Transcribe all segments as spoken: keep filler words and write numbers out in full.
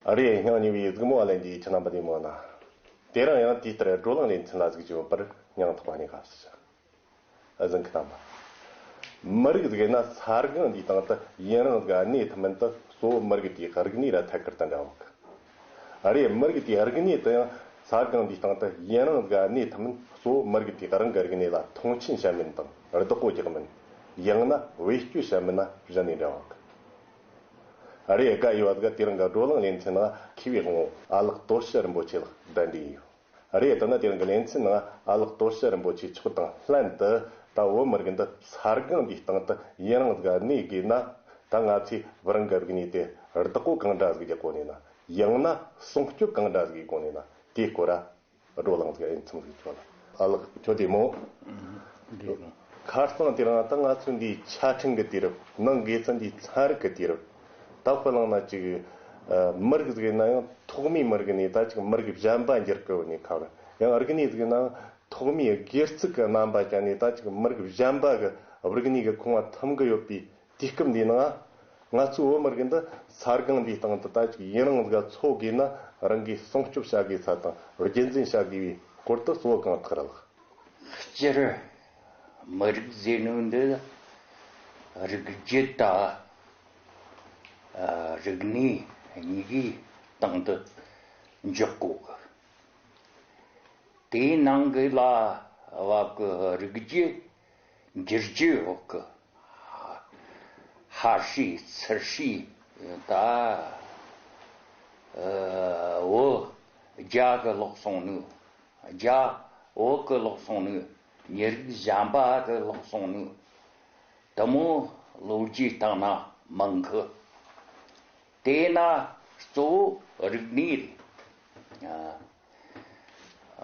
ཨ་རེ། སྙིང་ཉེ་བའི་གཟིགས་མོ་བ་ལེན་གྱི་ཁྱེད་རྣམ་པ་འདི་མོ་ན། དེ་རིང་ཡང་དེ་ལྟར་བགྲོ་གླེང་ལེ་ཚན་ལ་གཟིགས་ཀྱི་ཡོད་པར་སྙིང་ཐག་པ་ནས་དགའ་བསུ་ཞུ། ཨ་ཟིན་གི་དམ་པ། མི་རིགས་ཟིག་ན་ས་སྒང་འདིའི་སྟེང་དུ་ཡུན་རིང་ཟིག་གནས་ཐུབ་མིན་དུ་གཙོ་བོ་མི་རིགས་དེའི་རིག་གནས་ར་ཐད་ཀར་དུ་འདྲ་བ་གི། ཨ་རེ། མི་རིགས་དེའི་རིག་གནས་དུ་ཡང་ས་སྒང་འདིའི་སྟེང་དུ་ཡུན་རིང་ཟིག་གནས་ཐུབ་མིན་གཙོ་བོ་མི་རིགས་དེའི་རང་གི་རིག་གནས་ལ་མཐོང་ཆེན་བྱ་མིན་དང་བདག་པོ་རྒྱག་མིན། ཡང་ན་བེད་སྤྱོད་བྱ་མིན་ན་གཞི་ནས་འདྲ་བ་གི། ཨ་རེ། དགའ་ཡི་བ་དགའ། དེ་རིང་གི་བགྲོ་གླེང་ལེ་ཚན་ནང་མཁས་པའི་དབང་བོ་ཨ་ལགས་དོར་ཞི་རིན་པོ་ཆེ་ལགས་གདན་འདྲེན་ཡོད། ཨ་རེ། ད་ནི་དེ་རིང་གི་ལེ་ཚན་ནང་ཨ་ལགས་དོར་ཞི་རིན་པོ་ཆེ་མཆོག་དང་ལྷན་དུ་ད་བོད་མི་རིགས་འདི་ས་སྒང་འདིའི་སྟེང་དུ་ཡུན་རིང་ཟིག་གནས་དགོས་ན། ད་ང་ཚོས་བུ་རང་གི་རིག་གནས་དེ་བདག་པོ་གང་འདྲ་ཟིག་རྒྱག་དགོས་ནས་ན། ཡང་ན་སྲུང་སྐྱོབ་གང་འདྲ་ཟིག་དགོས་ནས་ན། དེའི་སྐོར་ར་བགྲོ་གླེང་ཟིག་ཨེ་མཚམས་ཟིག་ཆོད་ལ། ཨ་ལགས་ཁྱོད་བདེ་མོ། ཁ་སང་དེ་རིང་ད་ང་ཚོ་འདི་ཆ་འཕྲིན་གི་དུས་རབས། ནང་དགེ་ཚན་འདི་ཚན་རིག་གི་དུས་རབས། ད་དཔེ་བླངས་ན་ཅིག་ཨ་མི་རིགས་ཟིག་ཡིན་ན་ཡང་ཐོག་མའི་མི་རིགས་ནས་ད་ཅིག་མི་རིགས་གཞན་པ་འགྱུར་གི་ཡོད་ནས་ཁ་བར། ཡང་རིག་གནས་ཟིག་ཡིན་ན་ཡང་ཐོག་མའི་སྒེར་ཚུགས་ཀྱི་རྣམ་པ་ཅན་ནས་ད་ཅིག་མི་རིགས་གཞན་པ་གི་རིག་གནས་གི་ཁོངས་ལ་ཐིམ་གི་ཡོད་པའི་དུས་སྐབས་འདིའི་ནང་། ང་ཚོའི་བོད་མི་རིགས་འདི་ས་སྒང་འདིའི་སྟེང་དུ་ད་ཅིག་ཡུན་རིང་ཟིག་འཚོ་དགོས་ན། རང་གིས་སྲུང་སྐྱོབ་བྱ་དགོས་ས་དང་རྒྱུན་འཛིན་བྱ་དགོས་པའི་སྐོར་དུ་གཙོ་བོ་གང་ཐག་རེད་ལགས། སྤྱིར་མི་རིགས་ཟེར་ནོ་འདི་རིགས་རྒྱུད་དང་ཨ་རིག་གནས་གཉིས་ཀའི་སྟེང་དུ་འཇོག་གོ་གི། དེའི་ནང་གི་ལ་བབ་གི་རིགས་རྒྱུད་འགྱུར་རྒྱུ་འོག་གི་ཧར་ཧྲི་ཚུར་ཧྲི་ད་ཨ་བོད་རྒྱ་གི་ལོག་སོང་ནོ། རྒྱ་བོད་གི་ལོག་སོང་ནོ། མི་རིགས་གཞན་པ་གི་ལོག་སོང་ནོ། དེ་མོ་ལོ་རྒྱུས་སྟེང་ན་མང་གི། དེས་ན་གཙོ་བོ་རིག་གནས་རེད།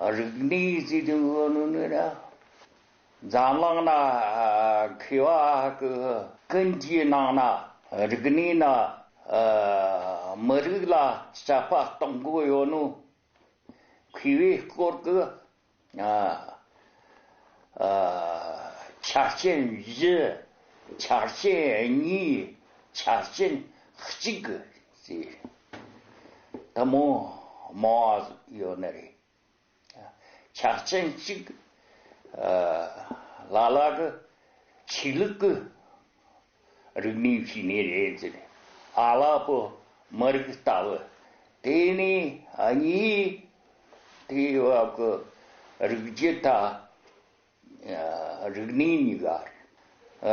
ཨ། རིག་གནས་ཟེར་དུས་ནི་ར། འཛམ་གླིང་ན་མཁས་པ་གི་ཀུན་གྱི་ནང་ན་རིག་གནས་ན་ཨ་མི་རིགས་ལ་དཔྱད་པ་གཏོང་གི་ཡོད་ནོ། མཁས་པའི་སྐོར་གི་ཨ་ཨ་ཆ་རྐྱེན་བཞི། ཆ་རྐྱེན་གཉིས། ཆ་རྐྱེན་གཅིག་ཟེར། དེ་མོ་མང་བ་ཡོད་ནི་རེད། ཆ་རྐྱེན་གཅིག་ཨ་ལ་ལ་གི་ཆོས་ལུགས་ཀྱི་རིག་གནས་ཤིག་ནི་རེད་ཟེར། ཨ་ལ་པོ་མི་རིགས་ལྟ་བུ། དེ་ནས་གཉིས། དེའི་བབ་ཀྱི་རིགས་རྒྱུད་དང་རིག་གནས་གཉིས་ཀ་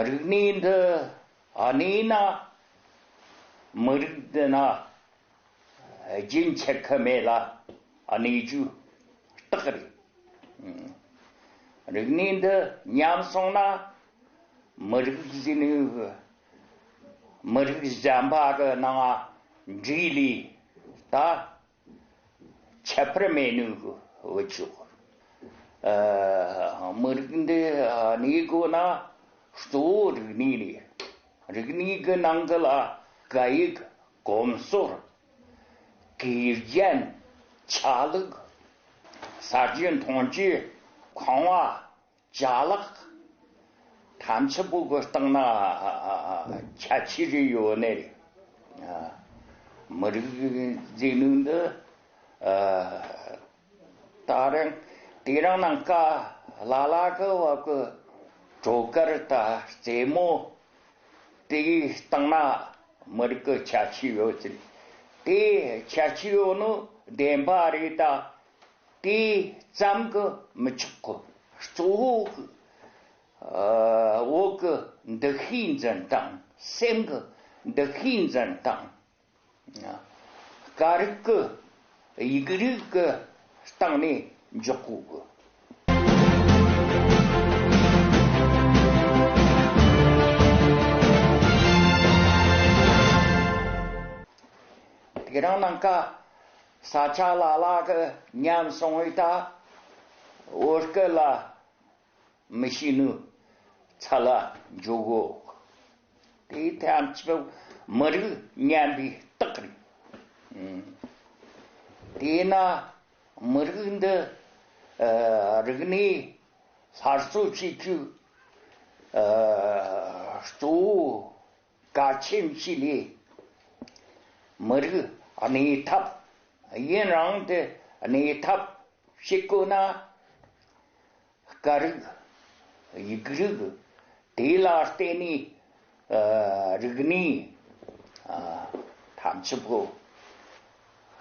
རེད། རིག་གནས་འདི་གནས་ན་མི་རིགས་འདི་ན་རྒྱུན་ཆད་ཁ་མེད་ལ་གནས་རྒྱུ་རྟགས་རེད། རིག་གནས་འདི་ཉམས་སོང་ན་མི་རིགས་ཟེར་ནི་མི་རིགས་གཞན་པ་གི་ནང་འདྲེས་ལས་ད་ཁྱད་པར་མེད་ནི་བུད་ཆོག་ཨ་མི་རིགས་འདི་གནས་དགོས་ན་གཙོ་བོ་རིག་གནས་རེད། རིག་གནས་ཀྱི་ནང་གི་ལ་སྐད་ཡིག་གོམས་སྲོལ། དགེ་རྒན། ཆ་ལུགས། ཟ་རྒྱུ་འཐུང་རྒྱུ། ཁང་བ། ཅ་ལག་ཐམས་ཅད་པོ་གི་སྟེང་ན་ཁྱད་ཆོས་རེ་ཡོད་ནི་རེད། མི་རིགས་ཟེར་ནི་འདི་ད་རང་དེ་རང་ནང་ཀ་ལ་ལ་གི་བ་གི་བྲོ་གར་དང་རྩེད་མོ་དེའི་སྟེང་ན་མི་རིགས་ཀྱི་ཁྱད་ཆོས་ཡོད་ཟེར། དེ་ཁྱད་ཆོས་ཡོད་ནོ་བདེན་པ་རེད་ད། དེ་ཙམ་གྱིས་མི་ཆོག་གི། གཙོ་བོ་གི་ཨ་བོད་ཀྱི་འདུ་ཤེས་འཛིན་སྟངས། སེམས་ཀྱི་འདུ་ཤེས་འཛིན་སྟངས། སྐད་རིགས་ཀྱི་ཡིག་རིགས་ཀྱི་སྟེང་ནས་འཇོག་དགོས་གི། དེ་རིང་ནངས་ཀ་ས་ཆ་ལ་ལ་གི་ཉམས་སོང་བའི་ད་བོད་སྐད་ལ་མི་ཤེས་ནི་ཚ་ལ་འཇོག་གོ། དེའི་ཐམས་ཅད་མི་རིགས་ཉམས་པའི་རྟགས་རེད། ཨང་། དེས་ན་མི་རིགས་འདི་ཨ་རིག་གནས་སླར་གསོ་བྱེད་རྒྱུ་ཨ་གཙོ་བོ་གལ་ཆེན་ཞིག་ལས། མི་རིགས་ གནས་ཐབས། ཡུན་རིང་དུ་གནས་ཐབས་བྱེད་དགོས་ན། སྐད་རིགས། ཡིག་རིགས། དེ་ལ་བརྟེན་ནས། ཨ། རིག་གནས། ཨ། ཐམས་ཅད་པོ་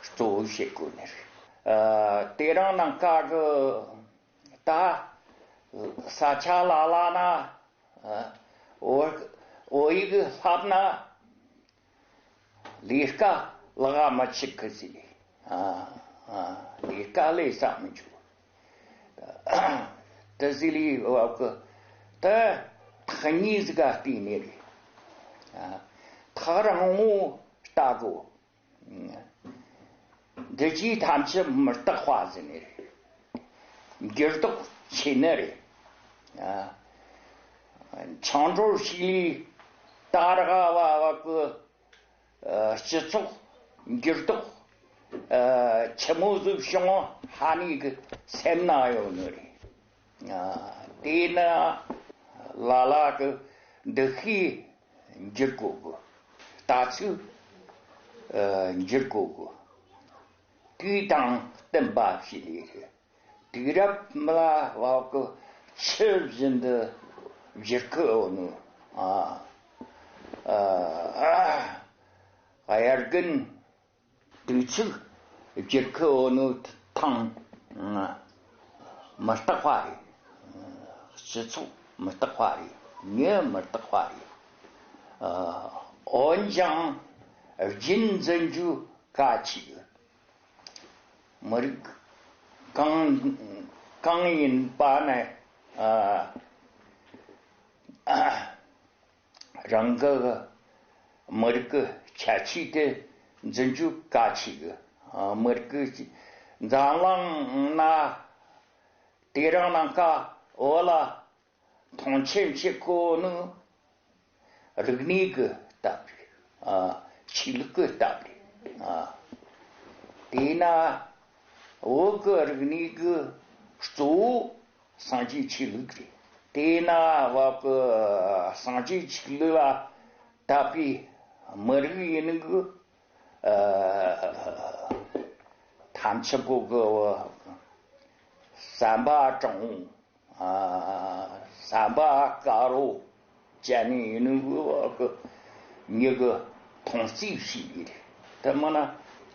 གཙོ་བོ་བྱེད་དགོས་ནི་རེད། ཨ། དེ་རིང་ནངས་ཀ་གི་ད་ས་ཆ་ལ་ལ་ན། ཨ། བོད་བོད་ཡིག་བསླབ་ན། ལས་ཀ་ལག་མ་ཆུག་གི་ཟེར། ཨ། ཨ། ལས་ཀ་ལས་ས་མི་འཇུག་དེ་ཟེར་ལས་བབ་གི། དེ་ཐག་ཉེ་ཟིག་ག་བལྟས་ནི་རེད། ཨ། ཐག་རིང་ངོ་ལྟ་དགོས། འདི་ཅི་ཐམས་ཅད་མི་རྟག་པ་ཟེར་ནི་རེད། འགྱུར་ལྡོག་ཆེ་ནི་རེད། ཨ། ཆང་འགྲོར་ཞིག་ལས་ད་རག་བ་བ་གི། ཨ། སྤྱི་ཚོགས་འགྱུར་ལྡོག་ཨ། ཆི་མོ་ཟིག་བྱུང་ཧ་ནི་གི་སེམས་ན་ཡོད་ནི་རེད། ཨ། དེས་ན་ལ་ལ་གི་འདུ་ཤེས་འགྱུར་དགོས་གི། ལྟ་ཚུལ། ཨ། འགྱུར་དགོས་གི། དུས་དང་བསྟུན་པ་ཞིག་ལས་རེད། དུས་རབས་མི་ལ་བབ་གི་ཆུ་བཞིན་དུ་བཞུར་གི་ཡོད་ནོ། ཨ། ཨ། དབྱར་དགུན་དུས་ཚིགས་བསྒྱུར་གི་ཡོད་ནོ་ཐང་མི་རྟག་པ་རེད། སྤྱི་ཚོགས་མི་རྟག་པ་རེད། མྱི་མི་རྟག་པ་རེད། ཨ། འོན་ཀྱང་རྒྱུན་འཛིན་རྒྱུ་གལ་ཆེ་གི། མི་རིགས་གང་གང་ཡིན་པ་ནས། ཨ། རང་གི་མི་རིགས་ཀྱི་ཁྱད་ཆོས་དེ་འཛིན་རྒྱུ་གལ་ཆེ་གི། ཨ། མི་རིགས་ཀྱི་འཛམ་གླིང་ན་དེ་རིང་ནངས་ཀ་བོད་ལ་མཐོང་ཆེན་བྱེད་དགོས་ནི། རིག་གནས་ཀྱི་སྟབས་རེད། ཨ། ཆོས་ལུགས་ཀྱི་སྟབས་རེད། ཨ། དེས་ན་བོད་ཀྱི་རིག་གནས་ཀྱི་གཙོ་བོ་སངས་རྒྱས་ཆོས་ལུགས་རེད། དེས་ན་བོད་ཀྱི་སངས་རྒྱས་ཆོས་ལུགས་ལ་དད་པའི་མི་རིགས་ཡིན་གི། ཨ། ཐམས་ཅད་པོ་གི་བསམ་པ་དྲང་བོ། ཨ། བསམ་པ་དཀར་པོ་ཅན་ནི་ཡིན་ནོ་གི་མྱི་གི་མཐོང་ཚུལ་ཞིག་རེད། དེ་མིན་ན་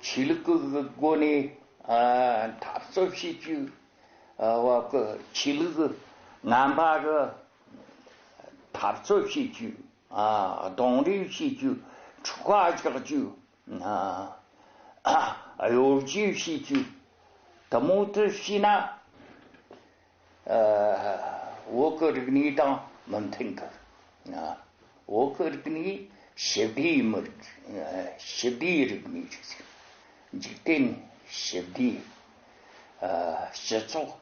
ཆོས་ལུགས་ཀྱི་སྒོ་ནས། ཨ། འཐབ་རྩོད་བྱེད་རྒྱུ། ཨ། བ་གི་ཆོས་ལུགས་ཀྱི་ངན་པ་གི་འཐབ་རྩོད་བྱེད་རྒྱུ། ཨ། རྡུང་རེས་བྱེད་རྒྱུ། འཁྲུག་པ་རྒྱག་རྒྱུ། ཨ། གཡོ་སྒྱུ་བྱེད་རྒྱུ། དེ་མོ་དེ་བྱས་ན། ཨ། བོད་ཀྱི་རིག་གནས་དང་མི་མཐུན་གི། ཨ། བོད་ཀྱི་རིག་གནས་ཞི་བདེའི་མི་རིགས། ཞི་བདེའི་རིག་གནས་རེད། འཇིག་རྟེན་ཞི་བདེ། ཨ། སྤྱི་ཚོགས་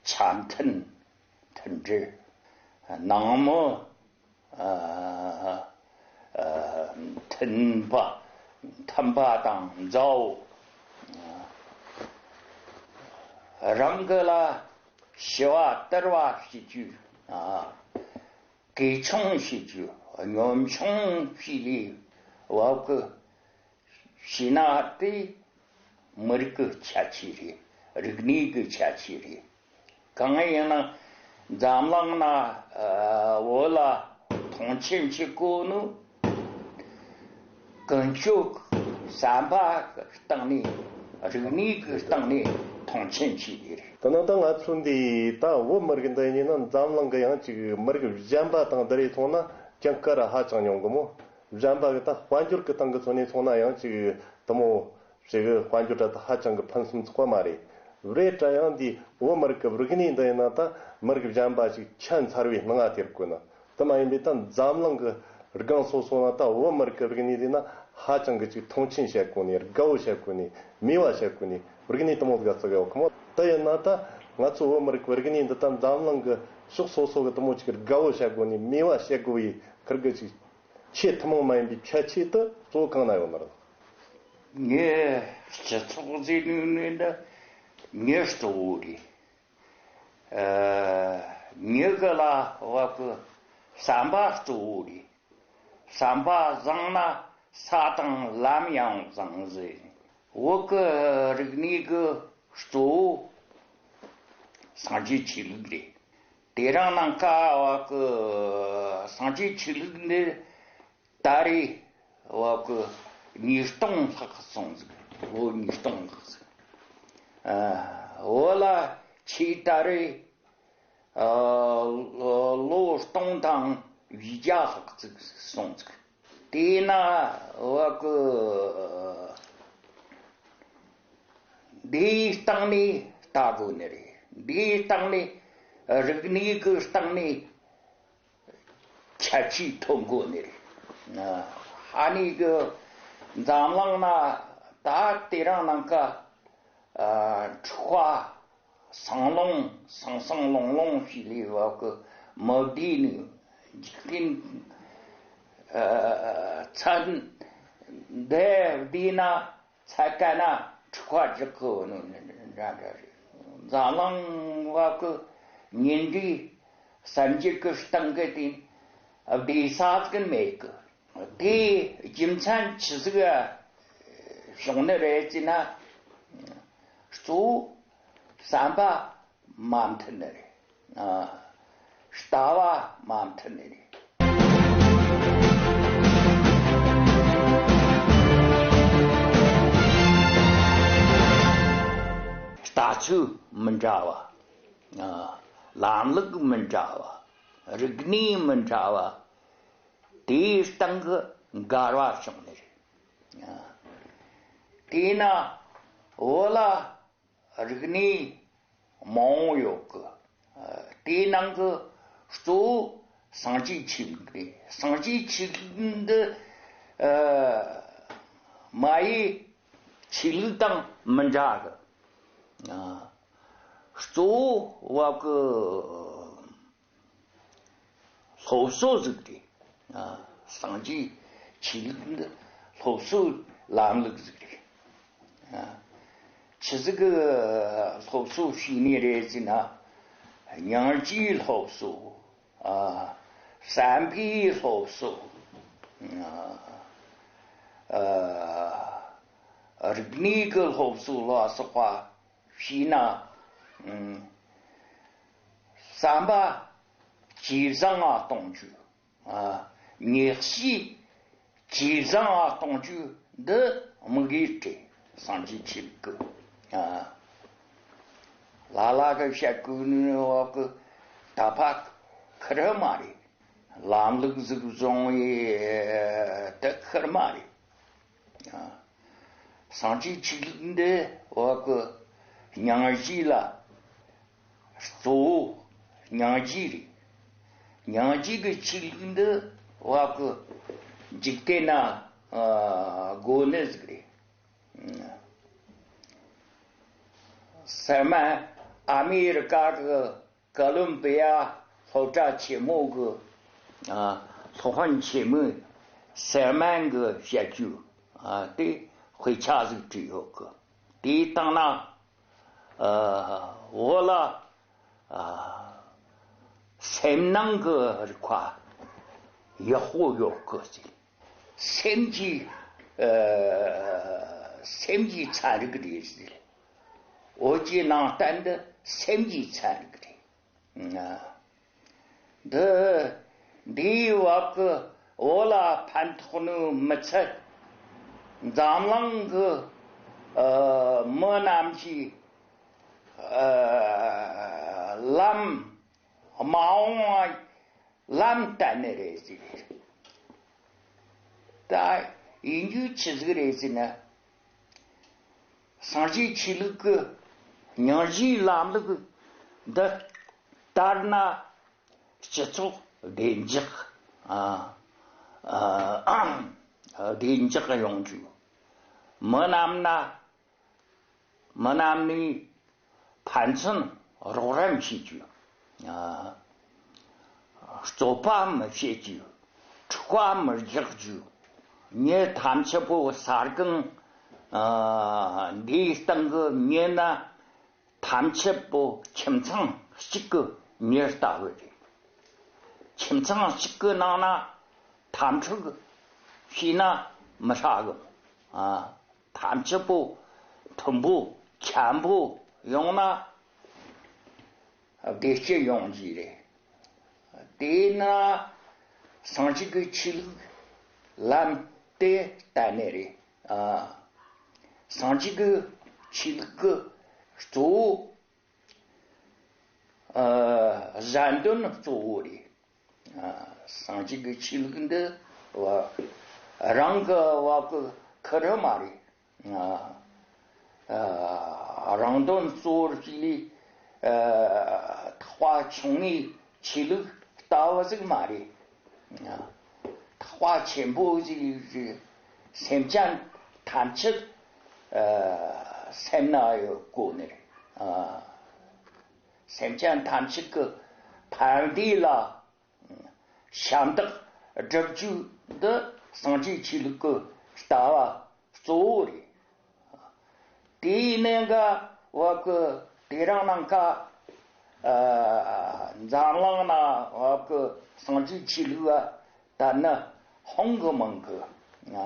འཆམ་མཐུན་མཐུན་སྒྲིལ། ནང་མི། ཨ། ཨ། མཐུན་པ། མཐུན་པ་དང་མཛའ་བོ། རང་གི་ལ་ཞི་བ་དུལ་བ་བྱེད་རྒྱུ། ཨ། གུས་ཆུང་བྱེད་རྒྱུ། གཉོམ་ཆུང་བྱེད་ལས་བབ་གི། བྱས་ན་དེ་མི་རིགས་ཀྱི་ཁྱད་ཆོས་རེད། རིག་གནས་ཀྱི་ཁྱད་ཆོས་རེད། གང་ཡིན་ན་འཛམ་གླིང་ན། ཨ། བོད་ལ་མཐོང་ཆེན་བྱེད་དགོས་ནོ། ཀུན་སྤྱོད་བསམ་པ་སྟེང་ནས། རིག་གནས་ཀྱི་སྟེང་ནས་མཐོང་ཆེན་བྱེད་དགོས་རེད། དེ་ནི་ད་ང་ཚོ་འདི་ད་བོད་མི་རིགས་འདི་ཡིན་ན་འཛམ་གླིང་གི་ཡང་ཅིག་མི་རིགས་གཞན་པ་དང་བསྡུར་ཡི་སོང་ན་ཅང་ཀ་ར་ཧ་ཅང་ཉུང་གི་མོ། གཞན་པ་གི་ད་དཔལ་འབྱོར་གི་སྟེང་གི་ཚོ་ནས་སོང་ན་ཡང་ཅིག་དེ་མོ་ཞིག་གི་དཔལ་འབྱོར་ད་ཧ་ཅང་གི་ཕུན་སུམ་ཚོགས་པ་མ་རེད། རེད་དྲ་ཡང་འདི་བོད་མི་རིགས་ཀྱི་རིག་གནས་འདི་ཡིན་ན་ད་མི་རིགས་གཞན་པ་ཞིག་ཆ་མཚར་བའི་སྣང་ང་སྟེར་དགོས་ན། དེ་མ་ཡིན་པའི་ད་འཛམ་གླིང་གི་སྒང་སོ་སོ་ན་ད་བོད་མི་རིགས་ཀྱི་རིག་གནས་དེ་ན་ཧ་ཅང་གི་ཅིག་མཐོང་ཆེན་བྱེད་དགོས་ནི། དགའ་བོ་བྱེད་དགོས་ནི། མོས་པ་བྱེད་དགོས་ནི། རིག་གནས་དེ་མོ་ཟིག་བརྩི་གི་ཡོད་ཁོ་མོ། དེ་ཡིན་ན་ད་ང་ཚོ་བོད་མི་རིགས་ཀྱི་རིག་གནས་འདི་ད་འཛམ་གླིང་གི་ཕྱོགས་སོ་སོ་གི་དེ་མོ་ཅིག་དགའ་བོ་བྱེད་དགོས་ནི། མོས་པ་བྱེད་དགོས་པའི་ཁིར་གི་ཅིག་ཆེས་ཐུན་མོང་མ་ཡིན་པའི་ཁྱད་ཆོས་དེ་གཙོ་བོ་གང་ན་ཡོད་ནི་རེད། ངས་སྤྱི་ཚོགས་ཟེར་ནས་ནི་འདི་མྱི་གཙོ་བོ་རེད། ཨ། མྱི་གི་ལ་བབ་གི་བསམ་པ་གཙོ་བོ་རེད། བསམ་པ་བཟང་ན་ས་དང་ལམ་ཡང་བཟང་ཟེར། བོད་ཀྱི་རིག་གནས་ཀྱི་གཙོ་བོ་སངས་རྒྱས་ཆོས་ལུགས་རེད། དེ་རིང་ནངས་ཀ་བོད་ཀྱི་སངས་རྒྱས་ཆོས་ལུགས་འདི་ད་རེས་བོད་ཀྱི་ཉིས་སྟོང་ལྷག་སོང་ཟིག་བོད་ཉིས་སྟོང་ལྷག་ཟིག་ཨ། བོད་ལ་ཆེས་ད་རེས་ཨ། ལོ་སྟོང་དང་བཞི་བརྒྱ་ལྷག་ཙིག་སོང་ཙིག་དེས་ན་བ་གི་འདིའི་སྟེང་ནས་ལྟ་དགོས་ནི་རེད། འདིའི་སྟེང་ནས་རིག་གནས་ཀྱི་སྟེང་ནས་ཁྱད་ཆོས་ཐོན་དགོས་ནི་རེད། ཨ་ནི་གི་འཛམ་གླིང་ན་ད་དེ་རིང་ནངས་ཀ་ཨ། འཁྲུག་པ། སང་ལོང་སང་སང་ལོང་ལོང་ཞིག་ལས་བབ་ཀི་མི་བདེ་ནི་འཇིག་རྟེན་ཚད་འདི་བདེ་ན་ཚད་ཀ་ན་འཁྲུག་པ་རྒྱག་གི་ནི་འདྲ་འདྲ་རེད། འཛམ་གླིང་བབ་ཀི་ཉིན་འདི་གསར་འགྱུར་གི་སྟེང་གི་དེ་བདེ་ས་ཟིག་མེད་གི་དེ་རྒྱུ་མཚན་ཆི་ཟིག་བྱུང་ནི་རེད་ཅེ་ན། གཙོ་བོ་བསམ་པ་མ་མཐུན་ནི་རེད། ལྟ་བ་མ་མཐུན་ནི་རེད། ལྟ་ཚུལ་མི་འདྲ་བ། ལམ་ལུགས་མི་འདྲ་བ། རིག་གནས་མི་འདྲ་བ། དེའི་སྟེང་གི་འགལ་བ་བྱུང་ནི་རེད། དེས་ན་བོད་ལ་རིག་གནས་མང་བོ་ཡོད་གི་དེའི་ནང་གི་གཙོ་བོ་སངས་རྒྱས་ཆོས་ལུགས་རེད། སངས་རྒྱས་ཆོས་ལུགས་འདི་མ་ཡི་ཆོས་ལུགས་དང་མི་འདྲ་གི་གཙོ་བོ་བ་གི་སློབ་གསོ་ཟིག་རེད། ཨ། སངས་རྒྱས་ཆོས་ལུགས་འདི་སློབ་གསོའི་ལམ་ལུགས་ཟིག་རེད། ཨ། ཆི་ཟིག་གི་སློབ་གསོ་བྱས་ནི་རེད་ཟེར་ན། སྙིང་རྗེའི་སློབ་གསོ། ཨ། བསམ་པའི་སློབ་གསོ། ཨ། ཨ། རིག་གནས་ཀྱི་སློབ་གསོ་ལ་སོགས་པ། བྱས་ན། ཨ། བསམ་པ་ཇེ་བཟང་ང་གཏོང་རྒྱུ། ཨ། ངེས་ཤེས་ཇེ་བཟང་ང་གཏོང་རྒྱུ་འདི་དམིགས་ཡུལ་རེད། སངས་རྒྱས་ཆོས་ལུགས་ཀྱི། ཨ། ལ་ལ་གི་བཤད་དགོས་ནི་བ་གི་ད་ཕ་ཁེར་མ་རེད། ལམ་ལུགས་ཟིག་བཟུང་བའི་དེ་ཁེར་མ་རེད། སངས་རྒྱས་ཆོས་ལུགས་འདི་བ་གི་སྙིང་རྗེ་ལ་གཙོ་བོ་སྙིང་རྗེ་རེད། སྙིང་རྗེ་གི་ཆོས་ལུགས་འདི་བ་གི་འཇིག་རྟེན་ན་དགོས་ནི་ཟིག་རེད། སྔོན་མ་ཨ་མེ་རི་ཀ་གི་ཀོ་ལོམ་བི་ཡ་སློབ་གྲྭ་ཆེན་མོ་གི་ཨ། སློབ་དཔོན་ཆེན་མོས་སེར་མན་གི་བཤད་རྒྱུ་ཨ། དེ་དཔེ་ཆ་ཟིག་བྲིས་ཡོད་གི་དེའི་སྟེང་ན་ཨ། བོད་ལ་ཨ། སེམས་ནང་གི་རིག་པ་ཡག་པོ་ཡོད་གི་ཟེར། སེམས་ཀྱི་ཨ། སེམས་ཀྱི་ཚན་རིག་རེད་ཟེར། བོད་ཀྱི་ནང་བསྟན་འདི་སེམས་ཀྱི་ཚན་རིག་རེད། འདི་འདིའི་བབ་ཀྱི་བོད་ལ་ཕན་ཐོགས་ནི་མི་ཚད། འཛམ་གླིང་གི་ཨ། མི་རྣམས་ཀྱིས་ཨ། ལམ་མ་འོངས་པ་ལམ་བསྟན་ནི་རེད་ཟེར། ད་ཡིན་རྒྱུ་ཆི་ཟིག་རེད་ཟེར་ན། སངས་རྒྱས་ཆོས་ལུགས་ཀྱི་སྙིང་རྗེའི་ལམ་ལུགས་འདི་ལྟར་ན་སྤྱི་ཚོགས་བདེ་འཇགས་ཨ། ཨ། བདེ་འཇགས་ཡོང་རྒྱུ། མི་རྣམས་ན་མི་རྣམས་ནས་ཕན་ཚུན་རོགས་རམ་བྱེད་རྒྱུ། ཨ། རྩོད་པ་མི་བྱེད་རྒྱུ། འཁྲུག་པ་མི་རྒྱག་རྒྱུ། མྱི་ཐམས་ཅད་པོ་ས་སྒང་ཨ། འདིའི་སྟེང་གི་མྱི་ན་ཐམས་ཅད་པོ་ཁྱིམ་ཚང་གཅིག་གི་མྱི་ལྟ་བུ་རེད། ཁྱིམ་ཚང་གཅིག་གི་ནང་ན་འཐབ་འཁྲུག་བྱས་ན་མི་ཧྲ་གི། ཨ། ཐམས་ཅད་པོ་ མཐོན་པོ་འཁྱམ་པོ་ཡོང་ན་བདེ་སྐྱིད་ཡོང་གི་རེད། དེས་ན་སངས་རྒྱས་ཀྱི་ཆོས་ལུགས་ལམ་དེ་བསྟན་ནི་རེད། ཨ། སངས་རྒྱས་ཀྱི་ཆོས་ལུགས་ཀྱི་གཙོ་བོ། ཨ། གཞན་དོན་གཙོ་བོ་རེད། ཨ། སངས་རྒྱས་ཀྱི་ཆོས་ལུགས་འདི་བ་རང་གི་བ་གི་ཁུར་མ་རེད། ཨ། ཨ། རང་དོན་གཙོ་བོར་བྱས་ལས། ཨ། ཐེག་པ་ཆུང་ངུའི་ཆོས་ལུགས་ལྟ་བུ་ཟིག་མ་རེད། ཨ། ཐེག་པ་ཆེན་པོ་ཟིག་རེད། སེམས་ཅན་ཐམས་ཅད། ཨ། སེམས་ན་ཡོད་དགོས་ནི་རེད། ཨ། སེམས་ཅན་ཐམས་ཅད་ཀྱི་ཕན་བདེ་ལ་ཞབས་འདེགས་སྒྲུབ་རྒྱུ་འདི་སངས་རྒྱས་ཆོས་ལུགས་ཀྱི་ལྟ་བ་གཙོ་བོ་རེད། དེའི་གནད་འགག་བ་གི་དེ་རིང་ནངས་ཀ། ཨ། འཛམ་གླིང་ན་བ་གི་སངས་རྒྱས་ཆོས་ལུགས་བ་ད་ནི་ཧང་གི་མང་གི། ཨ།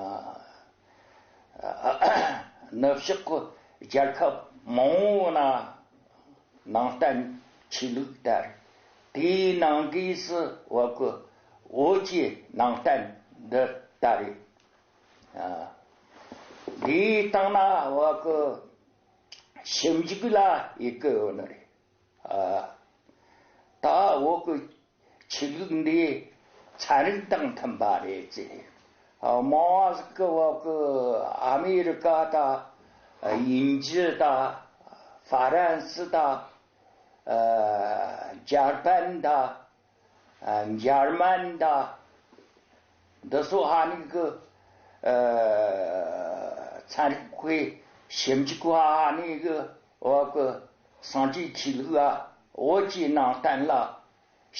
ནུབ་ཕྱོགས་ཀྱི་རྒྱལ་ཁབ་མང་བོ་ན་ནང་བསྟན་ཆོས་ལུགས་དར། དེའི་ནང་གི་སུ་བ་གི་བོད་ཀྱི་ནང་བསྟན་འདི་དར་རེད། ཨ། དེའི་སྟེང་ན་བ་གི་ཞིབ་འཇུག་ལ་ཡི་གི་ཡོད་ནི་རེད། ཨ། ད་བོད་ཀྱི་ཆོས་ལུགས་འདི་ཚན་རིག་དང་མཐུན་པ་རེད་ཟེར། ཨ། མང་བ་ཟིག་གི་བ་གི་ཨ་མེ་རི་ཀ་དང་དབྱིན་ཇི་དང་ཧྥ་རན་སི་དང་། ཨ། འཇར་པན་དང་། ཨ། འཇར་མན་དང་། འདི་ཚོ་ཧ་ནི་གི། ཨ། ཚན་རིག་པའི་ཞིབ་འཇུག་པ་ཧ་ནི་གི་བ་གི་སངས་རྒྱས་ཆོས་ལུགས་ལ་བོད་ཀྱི་ནང་བསྟན་ལ་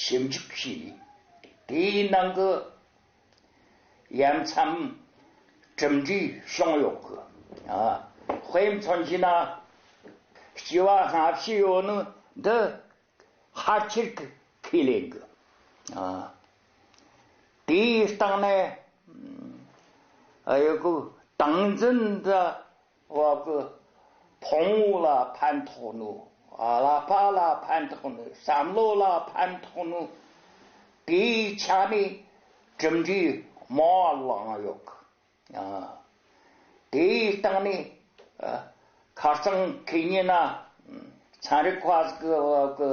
ཞིབ་འཇུག་བྱས་ནས། དེའི་ནང་གི་ཡ་མཚན་གྲུབ་འབྲས་བྱུང་ཡོད་གི། ཨ། དཔེ་མཚོན་བྱས་ན་སྐྱེ་བ་སྔ་ཕྱི་ཡོད་ནི་འདི་ཕལ་ཆེར་གི་ཁས་ལེན་གི། ཨ། དེའི་སྟེང་ནས། ཨ། ཡོད་གི་ཏིང་འཛིན་འདི་བ་གི་ཕུང་པོ་ལ་ཕན་ཐོགས་ནོ། ཨ། ཀླད་པ་ལ་ཕན་ཐོགས་ནོ། བསམ་བློ་ལ་ཕན་ཐོགས་ནོ། དེའི་ཆ་ནས་གྲུབ་འབྲས་མང་བ་བླངས་ཡོད་གི། ཨ། དེའི་སྟེང་ནས། ཨ། ཁ་རྩང་ཁེ་ཉིན་ན་ཚན་རིག་པ་ཟིག་གི་བ་གི།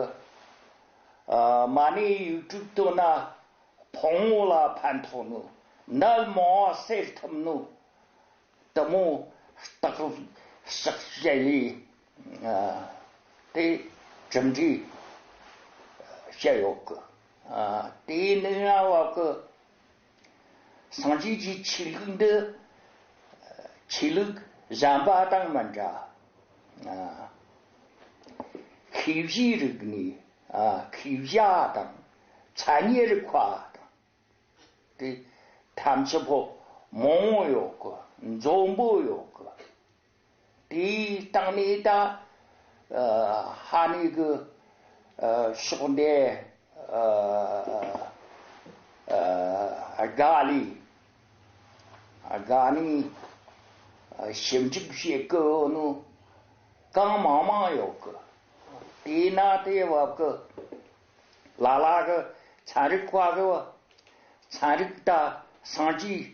ཨ། མ་ཎི་ཡིག་དྲུག་བཏོན་ན་ཕུང་པོ་ལ་ཕན་ཐོགས་ནོ། ནད་མང་བ་སེལ་ཐུབ་ནོ། དེ་མོ་བརྟག་ཞིབ་བྱས་ལས། ཨ། དེ་གྲུབ་འབྲས་བཤད་ཡོད་གི། ཨ། དེའི་ནང་ན་བ་གི་སངས་རྒྱས་ཀྱི་ཆོས་ལུགས་འདི་ཆོས་ལུགས་གཞན་པ་དང་མི་འདྲ། ཨ། ཤེས་བྱའི་རིག་གནས། ཨ། ཤེས་བྱ་དང་མཚན་ཉིད་རིག་པ་དང་། དེ་ཐམས་ཅད་པོ་མང་བོ་ཡོད་གི། འཛོམས་པོ་ཡོད་གི། དེའི་སྟེང་ནས་ད། ཨ། ཧ་ནི་གི། ཨ། ཕྱོགས་འདི། ཨ། ཨ། དགའ་ལས། དགའ་ནས། ཨ། ཞིབ་འཇུག་བྱེད་གི་ཡོད་ནོ་གང་མང་མང་ཡོད་གི། དེས་ན་དེ་བ་གི། ལ་ལ་གི་ཚན་རིག་པ་གི་བ། ཚན་རིག་དང་སངས་རྒྱས་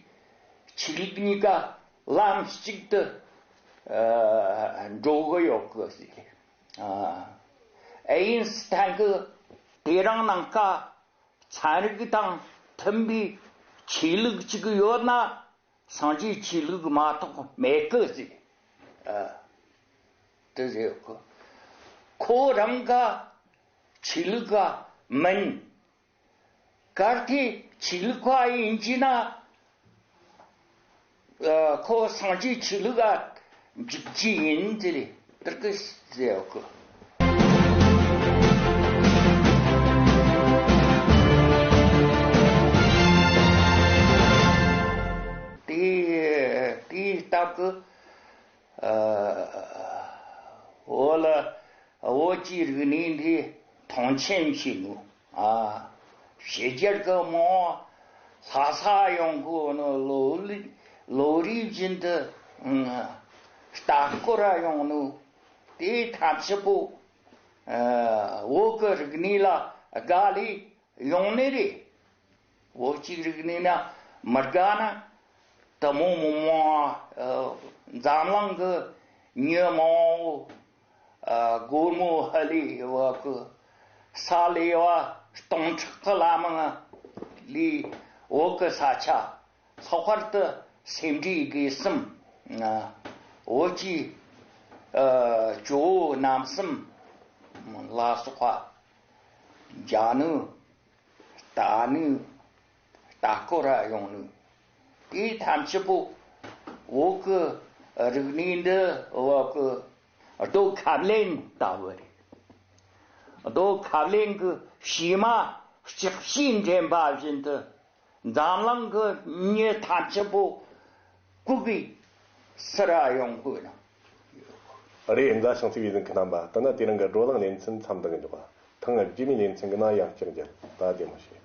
ཆོས་ལུགས་གཉིས་ཀ་ལམ་གཅིག་ཏུ། ཨ། འགྲོ་གི་ཡོད་གི་ཟེར། ཨ། ཨེ་ཡིན་སི་ཐན་གི་དེ་རིང་ནངས་ཀ་ཚན་རིག་དང་མཐུན་པའི་ཆོས་ལུགས་གཅིག་ཡོད་ན། སངས་རྒྱས་ཆོས་ལུགས་མ་གཏོགས་མེད་གི་ཟེར། ཨ། དེ་ཟེར་གི། ཁོ་རང་ག་ཆོས་ལུགས་ག་མིན། གལ་ཏེ་ཆོས་ལུགས་ག་ཡིན་གྱི་ན། ཨ། ཁོ་སངས་རྒྱས་ཆོས་ལུགས་ག་འཇུག་གི་ཡིན་ཟེར། དེ་གི་ཟེར་གི། དེ་དེའི་སྟབས་ཀྱིས། ཨ། བོད་ལ་བོད་ཀྱི་རིག་གནས་འདི་མཐོང་ཆེན་བྱས་ནོ། ཨ། ཕྱི་རྒྱལ་གྱི་མང་བ་ལྷ་ས་ཡོང་གི་ནོ། ལོ་ལི་ལོ་རེ་བཞིན་དུ། ཨ། ལྟ་སྐོར་ར་ཡོང་ནོ། དེ་ཐམས་ཅད་པོ་ཨ་བོད་ཀྱི་རིག་གནས་ལ་དགའ་ལས་ཡོང་ནི་རེད། བོད་ཀྱི་རིག་གནས་ན་མི་དགའ་ན་དེ་མོ་མི་མང་ཨ་འཛམ་གླིང་གི་མྱི་མང་བོ་ཨ་སྒོར་མོ་ཧ་ལས་བོད་ཀྱི་ས་ལེ་བ་སྟོང་ཕྲག་གི་ལ་མང་ལས་བོད་ཀྱི་ས་ཆ། ལྷག་པར་དུ་སེ་འབྲས་དགེ་གསུམ། བོད་ཀྱི་ཨ་ཇོ་བོ་རྣམ་གསུམ་ལ་སོགས་པ་མཇལ་ནི། ལྟ་ནི། ལྟ་སྐོར་ར་ཡོང་ནི། དེ་ཐམས་ཅད་པོ་བོད་ཀྱི་རིག་གནས་འདི་བོད་ཀྱི་རྡོ་ཁབ་ལེན་ལྟ་བུ་རེད། རྡོ་ཁབ་ལེན་གྱི་བྱེ་མ་ལྕགས་ཕྱེས་འདྲེན་པ་བཞིན་དུ། འཛམ་གླིང་གི་མྱི་ཐམས་ཅད་པོ་སྐུ་གི་སི་ར་ཡོང་དགོས་ན། རེད། མཛའ་ཞིང་བརྩེ་བའི་གཟིགས་མཁན་རྣམ་པ། ད་ནི་དེ་རིང་གི་བགྲོ་གླེང་ལེ་ཚན་མཚམས་འདི་ནས་འཇོག་པ། ཐེངས་རྗེས་མའི་ལེ་ཚན་གྱི་ནང་ཡང་བསྐྱར་མཇལ། ད་བདེ་མོ་བྱོས།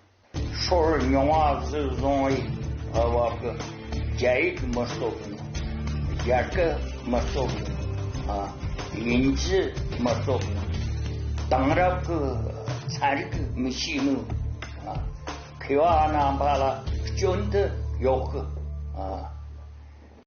སྲོལ་རྙིང་བ་གཞིར་བཟུང་བའི་བོད་ཀྱི་རྒྱ་ཡིག་མི་རྩོག་གི། རྒྱ་སྐད་མི་རྩོག་གི། ཨ་དབྱིན་ཇི་མི་རྩོག་གི། དེང་རབས་ཀྱི་ཚན་རིག་མི་ཤེས་ནོ། ཨ་མཁས་པ་རྣམ་པ་ལ་སྐྱོན་དུ་ཡོད་གི། ཨ།